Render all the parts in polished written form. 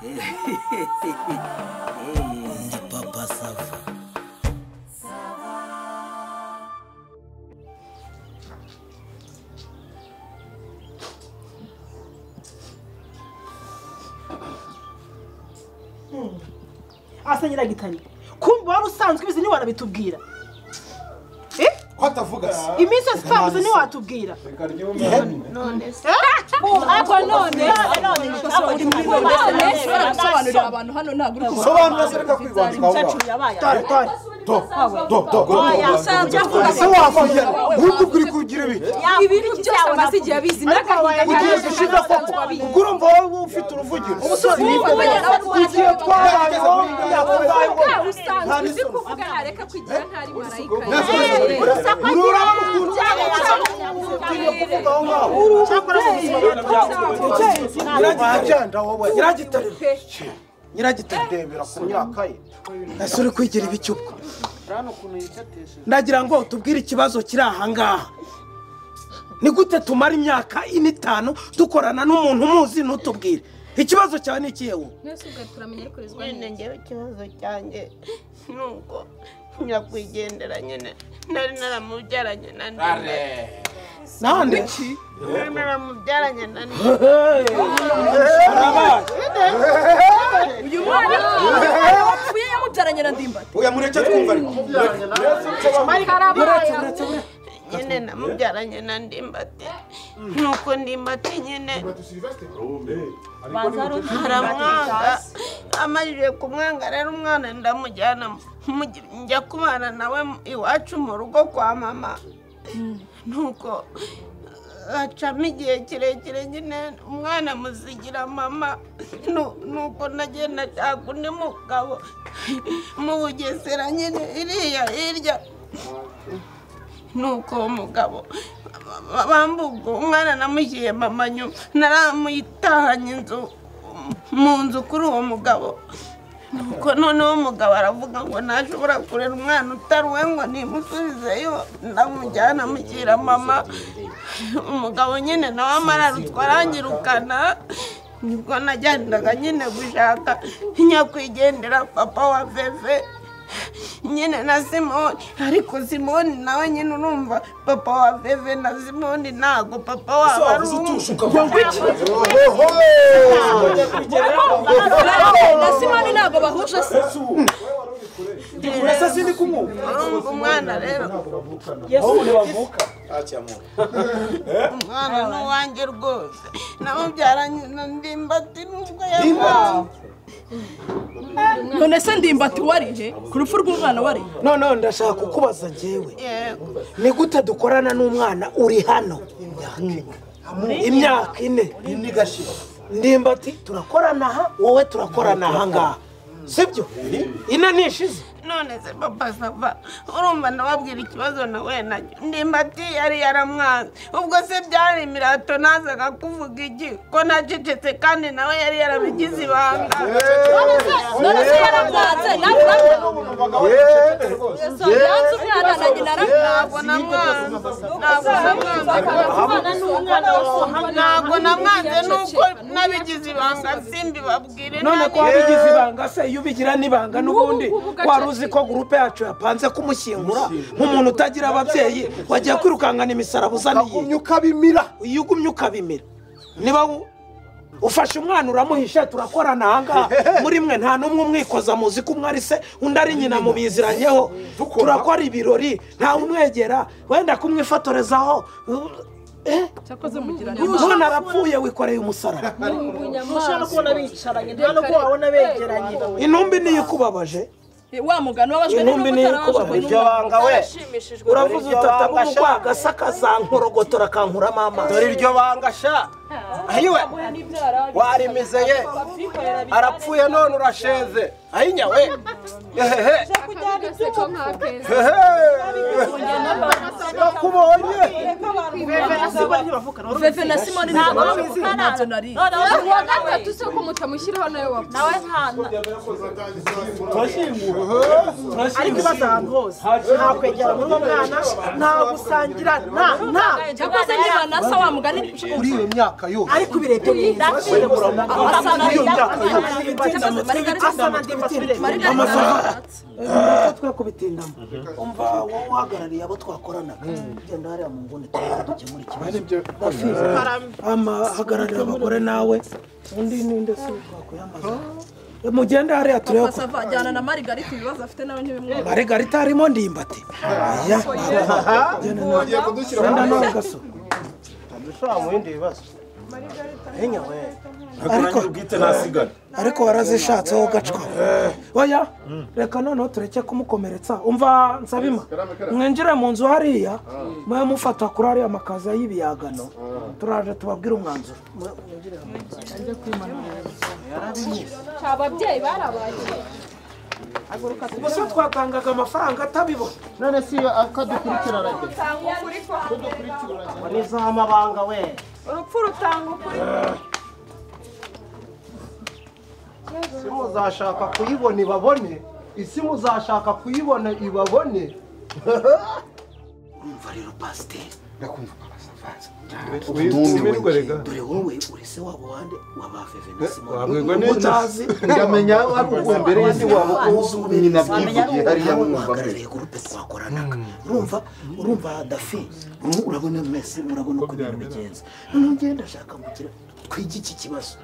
Ndi Papa Sava. Asa Nyiragitari, kumbe wari usanzwe ubizi ntiwanabitubwira. Ko atavuga se? Iminsi yose twabuze ntiwatubwira. None se ariko none ushobora gusobanurira abantu hano ntabwo uri Sobanura se, reka kwigwandika aho ngaho. Tare tare. Do do do. Ese wavugira nk'uko uri kugira ibiki? Ibintu byose amaze igihe abizi n'agahinda. Ugiye gushiza koko? Ubwo urumva wowe ufite uruvugiro. Igihe twabayeho usanzwe uzi kuvuga, yareka kwigira ntari marayika. Ururaba ukuntu utinya kuvuga aho ngaho. Nyiragitare wowe. Nyiragitare. Nyiragitare ndebera ku myaka ye. Ese uri kwigira ibiki ubwo? Ndagira ngo tubwire ikibazo kiri aha ngaha. Ni gute tumara imyaka ine itanu dukorana n'umuntu umuzi ntutubwire? Ikibazo cyawe ni ikihe wowe? Mwese ubwo turamenya ariko rizwa nyine. Ngewe ikibazo cyanjye ni uko nyakwigendera nyine nari naramubyaranye na Ndimbati. Nande? Nari naramubyaranye na Ndimbati. Uyu mwana wapfuye yamubyaranye na Ndimbati. Oya mureke twumva ariko. Nyine namubyaranye na Ndimbati, nuko Ndimbati nyine aramwanga. Amajije kumwanga rero umwana ndamujyana njya kubana nawe iwacu mu rugo kwa mama. Nuko acamo igihe kirekire nyine umwana muzigira mama. Nuko nagenda nshaka undi mugabo mu Bugesera nyine iriya hirya. Nuko uwo mugabo bambuga umwana namushyiriye mama, nyuma naramuyitahanye inzu mu nzu kuri uwo mugabo. Nuko noneho umugabo aravuga ngo ntashobora kurera umwana utari uwe, ngo nimusubizeyo. Ndamujyana mushyira mama. Umugabo nyine nawe amararutwa arangirukana. Nibwo nagendaga nyine gushaka nyakwigendera papa wa Veve nyine na Simoni. Ariko Simoni nawe nyine urumva papa wa Veve na Simoni ntago papa wabo ari umwe. Na Simoni ntabwo bahuje se. Ese sindi kumwumva. Urumva umwana rero, umwana ni uwanjye rwose, namubyaranye na Ndimbati nubwo yamwanze. None se Ndimbati wari he ku rupfu rw'umwana wari? None ndashaka kukubaza njyewe. Yego. Ni gute dukorana n'umwana uri hano imyaka ine? Ndimbati turakorana aha, wowe turakorana aha ngaha, sibyo? Ine nishize. None se Papa Sava, urumva ndababwira ikibazo nawe nacyo. Ndimbati yari yaramwanze, ubwo se byari imirato nazaga kuvuga iki ko nacecetse, kandi nawe yari yarabigize ibanga. None se yaramwanze nawe uramwanze? Yanze umwana na nyina Ntabwo namwanze, ntabwo namwanze, ntabwo namwanze, nuko nabigize ibanga simbibabwire. None ko wabigize ibanga se, iyo ubigira n'ibanga n'ubundi wari uzi ko groupe yacu yapanze kumushyingura nk'umuntu utagira ababyeyi, wagiye kwirukankana imisaraba uzaniye. Ukagumya ukabimira. Iyo ugumye ukabimira. Niba ufashe umwana uramuhisha, turakorana aha ngaha muri mwe nta n'umwe umwikoza, muzi ko umwe ari se undi ari nyina, mubiziranyeho. Turakora ibirori ntawe umwegera, wenda kumwifotorezaho. Cyakoze mugira None arapfuye wikoreye umusaraba. Ntushobora no kubona bicaranye, nta no kuba wabona begeranye. Intumbi niyo ikubabaje. Wa mugani wabajwe Intumbi niyo ikubabaje. Iryo banga we. Uravuze utata nk'umugwa agasaka nkorogotora kankuramo amazi. Dore iryo banga sha. Ayiwe. Warimize ye. Arapfuye none urasheze. Ayinya we. Ehehe. Ehehe. Nakubonye. Veve na Simoni ntibavukana, ntabyo nari. Uwa gatatu se ko mutamushyiraho nawe wapfuye? Nawe nta Ariko ibibazo ahantu hose, nta kwegera muri uwo mwana, nta gusangira, nta nta Cyakoze niba nasa wa mugani Kuri iyo myaka yose. Ariko ubirebye neza, asa na Iyo myaka yose. asa na Ndimbati ubirebye. Amasaha twe kubitindamo. Umva, wowe uhagarariye abo twakoranaga, genda hariya mu nguni turebe dukemura ikibazo. Ama hagararira abagore nawe, undi ninde se twakwiyambaza? Mugende hariya turebe Papa ko Sava ajyana na Margarita, ibibazo afite nawe ntibimworoheye. Margarita harimo Ndimbati. Aya, genda nawe. Ugiye kudushyira Genda nawe gaso. Dushobora mu bindi bibazo. Enya we. Ariko ubwite ntasigara. Ariko warazishatseho gacwa. Oya, reka noneho tureke kumukomeretsa. Umva Nsabima, mwinjire mu nzu hariya, mube mufata kuri ariya makaza y'ibiyagano, turaje tubabwire umwanzuro. Mwinjire mu nzu. Ababyeyi barabaye. Ubwo se twatangaga amafaranga atabibona? None si akadukurikira aragera. Ngo ni za mabanga we. Urupfu rutanga ukuri. Isi muzashaka kuyibona ibabone. Isi muzashaka kuyibona ibabone. Urumva rero pasiteri, Ndakumva Papa Sava. Wumirwe rega. Dore wowe uri se wabo wande waba Veve na Simoni. Wabwirwa n'iki? Utazi. Ndamenya ari uko mbere y'isi wabo ko nyina byivugiye hariya mwumva mbere. Uhagarariye gurupe twakoranaga. Urumva Dafi, urabona mwese murabona uko ibintu bigenza. Noneho njyewe ndashaka kugira twige iki kibazo.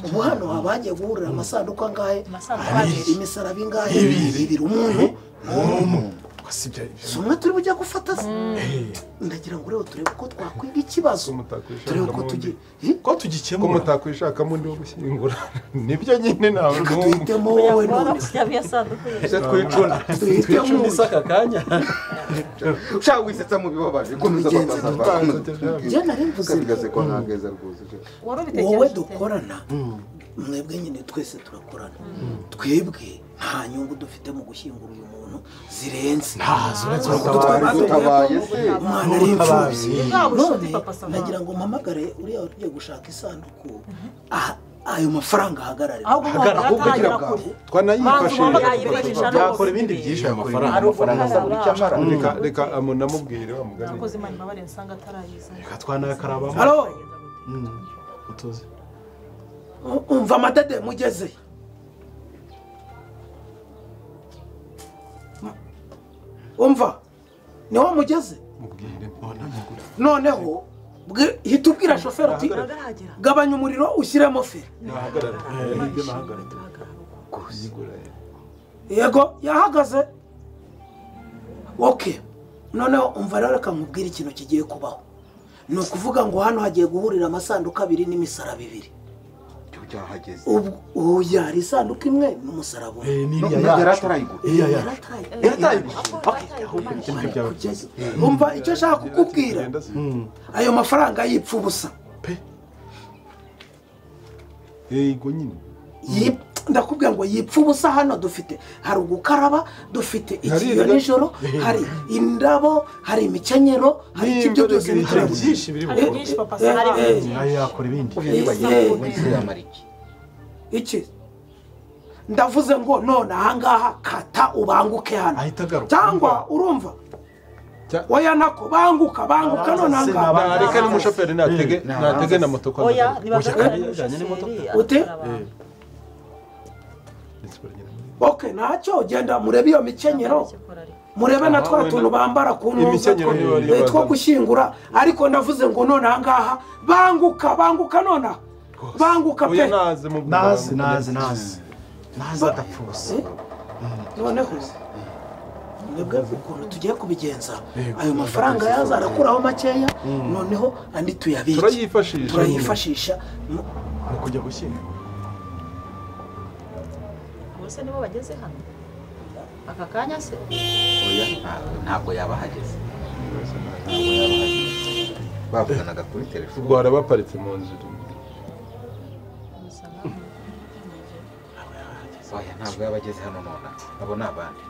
Ubu hano haba hagiye guhurira amasanduku angahe? Abiri. Imisaraba ingahe? Ibiri. Umuntu si umwe turi bujya gufata se? Ndagira ngo rero turebe uko twakwiga ikibazo, turebe uko tugiye ko tugikemura, ko mutakwishakamo undi wo gushyingura. Nibyo nyine ntawe Reka duhitemo wowe none. Ese twicuna Duhitemo twicuna aka kanya. Ushaka wisetsa mu bibabaje komeza Papa Sava. Njye nari mvuze Kabigaze ko ntageza rwose. Wowe dukorana, mwebwe nyine twese turakorana, twebwe nta nyungu dufite mu gushyingura uyu muntu zirenze. Ntazo uretse Utabaye se. Umwana ari imfubyi. None nagira ngo mpamagare uriya ugiye gushaka isanduku, ayo mafaranga ahagarare. Ahubwo gira bwawe. Twanayifashisha yakora ibindi byinshi ayo mafaranga. Amafaranga asa buri icyo amara. Reka reka amunamubwire wa mugani. Nakoze Imana imbabare nsanga atarayiza. Reka twanayakarabamo. Halo, Utuze. Umva amadede mugeze. Umva, niho mugeze. Mubwire. Noneho hita ubwira shoferi uti gabanya umuriro ushyiremo feri. Nahagarara. Ibyo nahagarara. Yego yahagaze. Okay. Noneho umva rero reka nkubwire ikintu kigiye kubaho. Ni ukuvuga ngo hano hagiye guhurira amasanduku abiri n'imisaraba ibiri. Cyahageze. Ubwo yari isanduku imwe n'umusaraba umwe. Niriya yacu. Iriya yacu. Umva icyo nshaka kukubwira, ayo mafaranga yipfa ubusa. Yego nyine. Ndakubwira ngo yipfa ubusa. Hano dufite hari ugukaraba, dufite ikiyo nijoro, hari indabo, hari imikenyero, hari ikibyo byose byinshi biri Hari byinshi Papa Sava. Ayo yakora ibindi. Iki ndavuze ngo none ahangaha kata ubanguke hano, Ahita agaruka. cyangwa urumva oya nako banguka banguka none ahangaha. Reka n'umushoferi natege na moto kwa. Oya, Yajyanye n'imodoka. Ute? Okay, ntacyo genda murebe iyo mikenyero, murebe na twa tuntu bambara ku ntuza Imikenyero niyo bari two bazana. gushyingura. Ariko ndavuze ngo none ahangaha banguka banguka none banguka Oya pe. naze mu Naze naze naze. Naze adapfusa. Noneho mwebwe ukuntu tugiye kubigenza, ayo mafaranga yaza arakuraho makeya, noneho andi tuyabike, Turayifashisha. turayifashisha Mu kujya gushyingura. Bose nibo bageze hano aka kanya se? Oya, ntabwo yaba ahageze. Ntabwo yaba ahageze. Bavuganaga kuri telefone. Ubwo harabaparitse mu nzu. Oya, ntabwo yaba ageze hano nonaha. Abo ni abandi.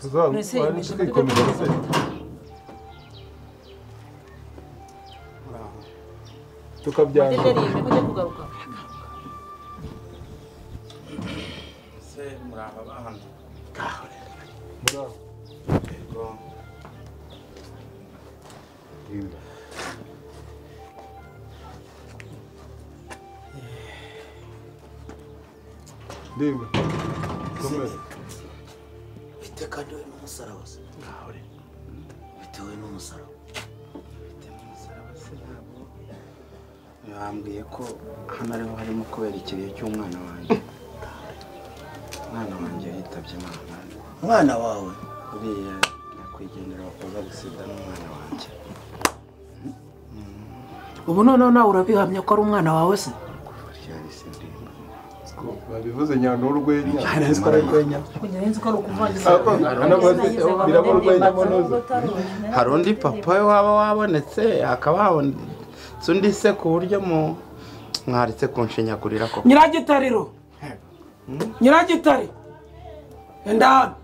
Tuzakwikomeza. Tukabyanga. Se muraba bahano. Muraba. Ndimba. Komeza. Bite kandi we n'umusaraba se? Bitewe n'umusaraba. Bitewe n'umusaraba se ntabwo. Bambwiye ko hano ariho harimo kubera ikiriyo cy'umwana wanjye. Umwana wanjye yitabye Imana. Umwana wawe? Uriya nyakwigendera wakoze agisida n'umwana wanjye. Ubu noneho nawe urabihamya ko ari umwana wawe se? Babivuze nyana urwenya. Hari undi papa we waba wabonetse akaba habonetse undi se ku buryo mwaritse kunshinyagurira koko. Nyiragitariro. Nyiragitari. Enda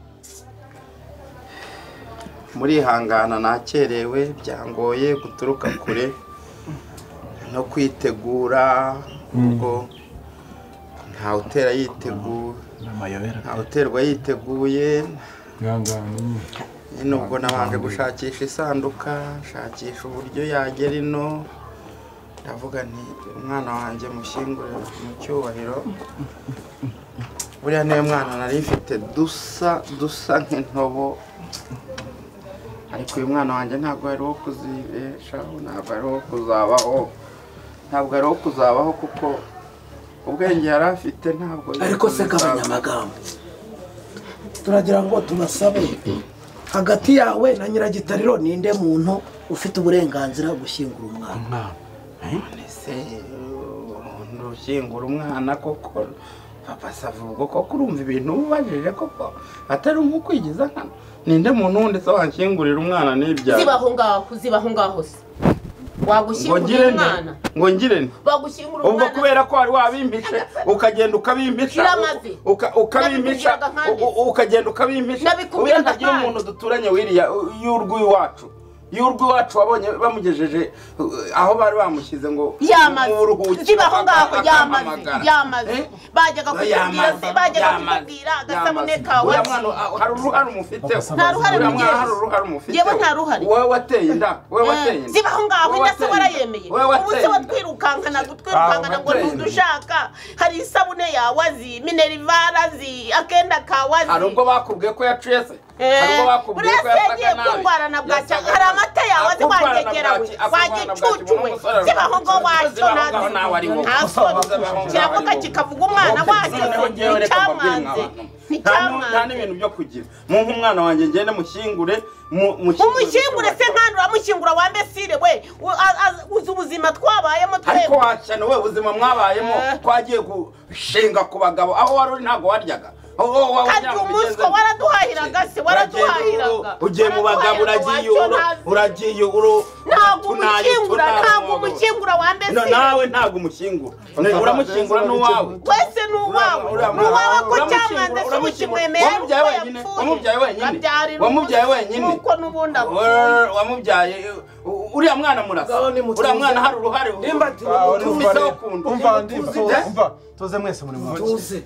murihangana nakerewe byangoye guturuka kure no kwitegura ubwo nta utera yiteguye nta uterwa yiteguye nubwo nabanje gushakisha isanduka nshakisha uburyo yagera ino ndavuga nti umwana wanjye mushyingure mu cyubahiro buriya niwe mwana nari mfite dusa nk'intobo ariko uyu mwana wanjye ntabwo ari uwo kuzibeshaho ntabwo ari uwo kuzabaho ntabwo ari uwo kuzabaho kuko ubwenge yari afite ntabwo. Ariko se gabanya amagambo turagira ngo tubasabe hagati yawe na Nyiragitariro ninde muntu ufite uburenganzira gushyingura umwana? Ese ushyingura umwana koko papa savuga koko urumva ibintu ubajije koko atari nk'ukwigiza nkana ninde muntu wundi se wanshyingurira umwana n'ibyawe? Zibaho ngaho se wagushyingura umwana ngo ngire nte ubwo kubera ko wari wabimpishe ukagenda ukabimpisha ukabimpisha ukagenda ukabimpisha uriya ntagira umuntu duturanye wiriya y'urw'iwacu wabonye bamugejeje aho bari bamushyize ngo mu zibaho ngaho yamaze bajyaga kukubwira se bajyaga kukubwira agasabune kawe hari uruhare umufiteho nta ruhare umufite yewe nta ruhare wowe wateye inda zibaho ngaho inda se warayemeye ubu se watwirukankana gutwirukankana ngo ntudushaka hari isabune yawe azi minerivare azi akenda kawe azi hari ubwo bakubwiye ko yaciye se buriya se yagiye kurwarana bwacya hari amata yawe azi wagegera we wagicucu we zibaho ngo wacyo nta soni kiravuga kikavuga umwana wacyo nticyamwanze nta n'ibintu byo kugira mu nk'umwana wanjye ngende mushyingure umushyingure se nkandi uramushyingura wambe sire we uzi ubuzima twabayemo twebwe ariko washyano we ubuzima mwabayemo twagiye gushinga ku bagabo aho wari uri ntabwo waryaga kandi umuswa waraduhahiraga se waraduhahiraga ugiye mu bagabo uragiye ntabwo umushyingura wambe sire nawe ntabwo umushyingura uramushyingura n'uwawe wese n'uwawe n'uwawe ko cyamwanze se ukimwemeye uko yapfuye wamubyaye wenyine nuko n'ubundi apfuye wamubyaye uriya mwana murasa uriya mwana hari uruhare umva tuze mwese muri tuze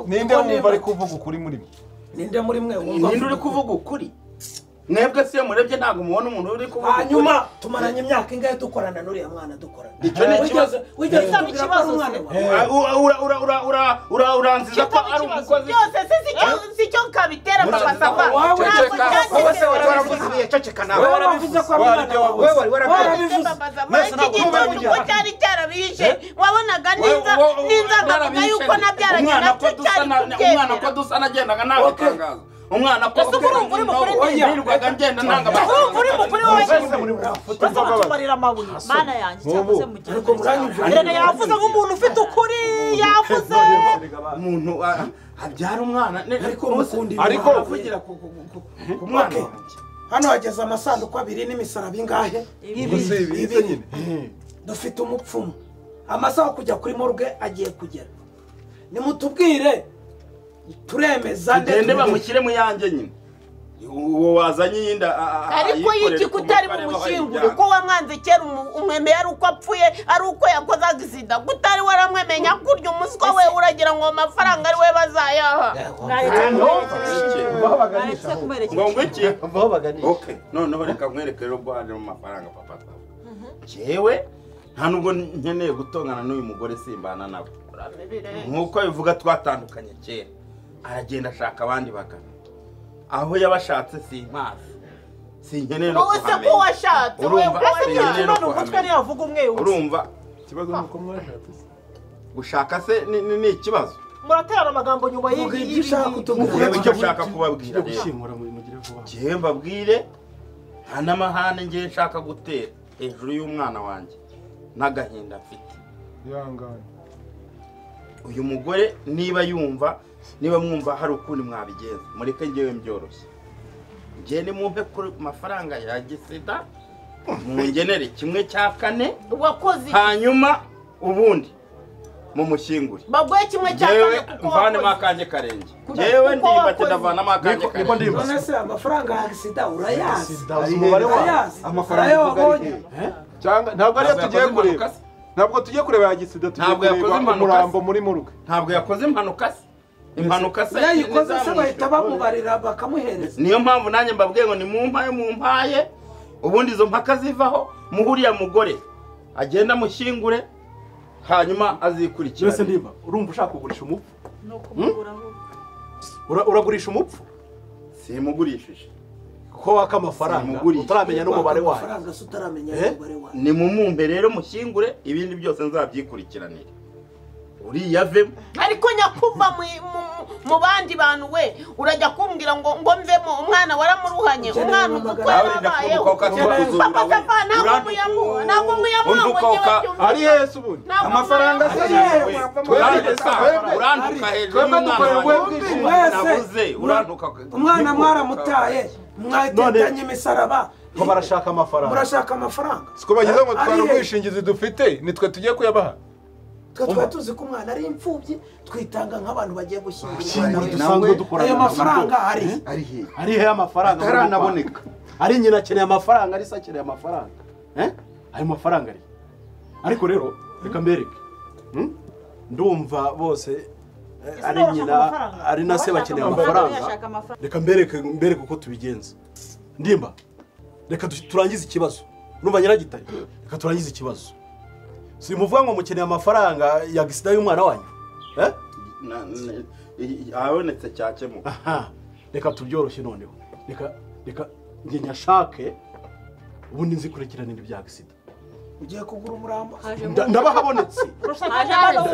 ninde wumva ari kuvuga ukuri muri mwe ninde muri mwe wumva ninde uri kuvuga ukuri mwebwe se murebye ntabwo mubona umuntu uri kuvuga ukuri hanyuma tumaranye imyaka ingahe dukorana n'uriya mwana dukorana icyo ni ikibazo wigeze ikibazo uranziza ko ari umukozi byose si cyo kabitera papa sava ceceka nawe warabivuze ko ari umwana wawe warabivuze uko cyari cyarabishe wabonaga ninza nkavuga yuko nabyaranye nacyo cyari kubyemera umwana ko dusa nagendaga nawe tangazo umwana ko nirwaga ngenda ntanga urumva uri mukuri wowe tubarira amabuye mana yanjye cyakoze mu gihe erega yavuze nk'umuntu ufite ukuri yavuze umuntu abyara umwana ariko mukundi ariko avugira ku mwana wanjye hano hageze amasanduku abiri n'imisaraba ingahe ibiri dufite umupfumu amasaha kujya kuri morgue agiye kugera nimutubwire turemeza ndende bamushyire mu yanjye nyine Uwo wazanye iyindi ariko yiki kutari bumushyingure ko wamwanze kera umwemeye ari uko apfuye ari uko yakoze agisida kutari waramwemenya kurya umuswa we uragira ngo amafaranga ari we bazayaha. Ngo iki? Okay, noneho reka nkwereke rero ubwo haje mu mafaranga papa twavuga. Jewe nta nubwo nkeneye gutongana n'uyu mugore simbana nawe. Nkuko bivuga twatandukanye kera. Aragenda ashaka abandi bagabo. Aho yabashatse simpazi. Sinkeneye no kuhamenya. Wowe se ko washatse urumva urumva ikibazo nuko mwashatse. Gushaka se ni ikibazo. Muraterana amagambo nyuma y'ibyo ushaka kutubwira. Icyo ushaka kubabwira rero. Mbabwire nta n'amahane ngiye nshaka gutera hejuru y'umwana wanjye n'agahinda mfite. Ihangane. Uyu mugore niba yumva niba mwumva hari ukundi mwabigenza mureke ngewe mbyoroshye. Ngiye nimumpe kuri mafaranga ya gisida mungenere 1/4 wakoze hanyuma ubundi mumushyingure. Baguye 1/4 kuko mvanemo akanjye karenge. Ngewe ndimbati ndavanamo akanjye karenge. None se amafaranga ya gisida urayazi? Umubare wayo amafaranga wabonye cyangwa ntabwo ariyo tugiye kureba. Ntabwo tugiye kureba ya gisida, tugiye kureba umurambo muri muruge. Ntabwo yakoze impanuka se. Impanuka se yayikoze se bahita bamubarira bakamuhereza. Niyo mpamvu nanjye mbabwiye ngo ni mumpaye mumpaye ubundi izo mpaka zivaho muhuriya mugore agenda mushyingure hanyuma azikurikira. Mbese ndimba urumva ushaka kugurisha umupfu? Uragurisha umupfu? Simugurishije. Kuko waka amafaranga utaramenya n'umubare wayo. Amafaranga se utaramenya n'umubare wayo. Ni mumumpe rero mushyingure ibindi byose nzabyikurikiranire. Uriya vemo. Ariko nyakuva mu bandi bantu we urajya kumbwira ngo ngo mvemo umwana waramuruhanye umwana uko yarabayeho. Papa papa ntabwo muyamuha ngo ari Yesu ubundi amafaranga se urantuka hejuru y'umwana nabuze urantuka umwana mwaramutaye mwatetanye imisaraba ngo barashaka amafaranga. Murashaka amafaranga. Siko bagize ngo twara ubwishingizi dufite nitwe tugiye kuyabaha. Twe tuzi ko umwana ari imfubyi twitanga nk'abantu bagiye gushyingura dusanzwe dukora ayo mafaranga ari ari he amafaranga ataranaboneka. Ari nyina akeneye amafaranga ari se akeneye amafaranga ayo mafaranga ari. Ariko rero reka mbereke ndumva bose ari nyina ari na se bakeneye amafaranga. Reka mbereke uko tubigenza. Ndimba reka turangize ikibazo. Urumva nyiragitari reka turangize ikibazo. Simuvuga ngo mukeneye amafaranga ya gisida y'umwana wanyu? Abonetse cyakemuka. Aha, reka tubyoroshye noneho. Reka nge nyashake ubundi nzikurikiranira ibya gisida. Ugiye kugura umurambo? Ndabahabonetse.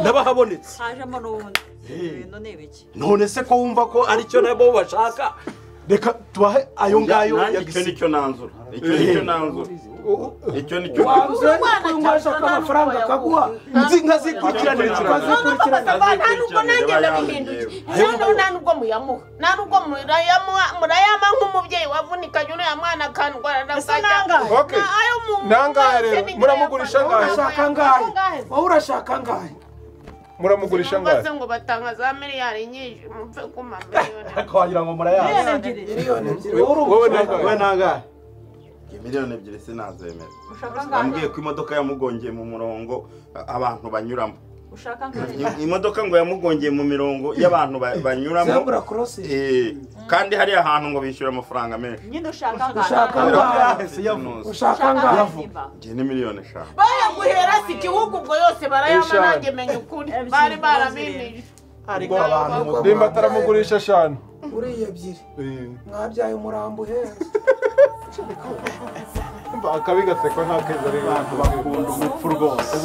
Ndabahabonetse. Hajemo n'ubundi. Ibintu ni ibiki? None se ko wumva ko ari cyo nabo bashaka? Reka tubahe ayo ngayo ya gisida. Icyo nicyo nanzura. Icyo nicyo nanzura. Icyo nicyo nanzura. Amafaranga kaguha. Nzi nkazikurikiranira. Nta nubwo nanjye ndabihinduye. Nta nubwo muyamuha. Nta nubwo murayama nk'umubyeyi wavunikanye uriya mwana akandwara nangahe? Okay. Nangahe rero muramugurisha angahe? Urashaka angahe? Wowe urashaka angahe? Muramugurisha angahe? Ngo batanga za miliyari nyinshi mupfe ku mamiliyoni. Ariko wagira ngo murayazi. Miliyoni ebyiri. Wowe nangahe? Miliyoni 2 sinazemera. Ambwiye ko imodoka yamugongeye mu murongo abantu banyuramo. Imodoka ngo yamugongeye mu mirongo y'abantu banyuramo. Zebra crossing. Kandi hari ahantu ngo bishyura amafaranga menshi. Nyine ushaka angahe? Ushaka angahe? Ngiye ni miliyoni 5. Bayaguhera si igihugu ubwo yose barayama nanjye menya ukuri. Bari barabimije. Ariko abantu ndimba ataramugurisha 5. Uriye 2. Mwabyaye umurambo uhenze. Akabi gasekwa nta keza ari abantu bakunda umupfu rwose.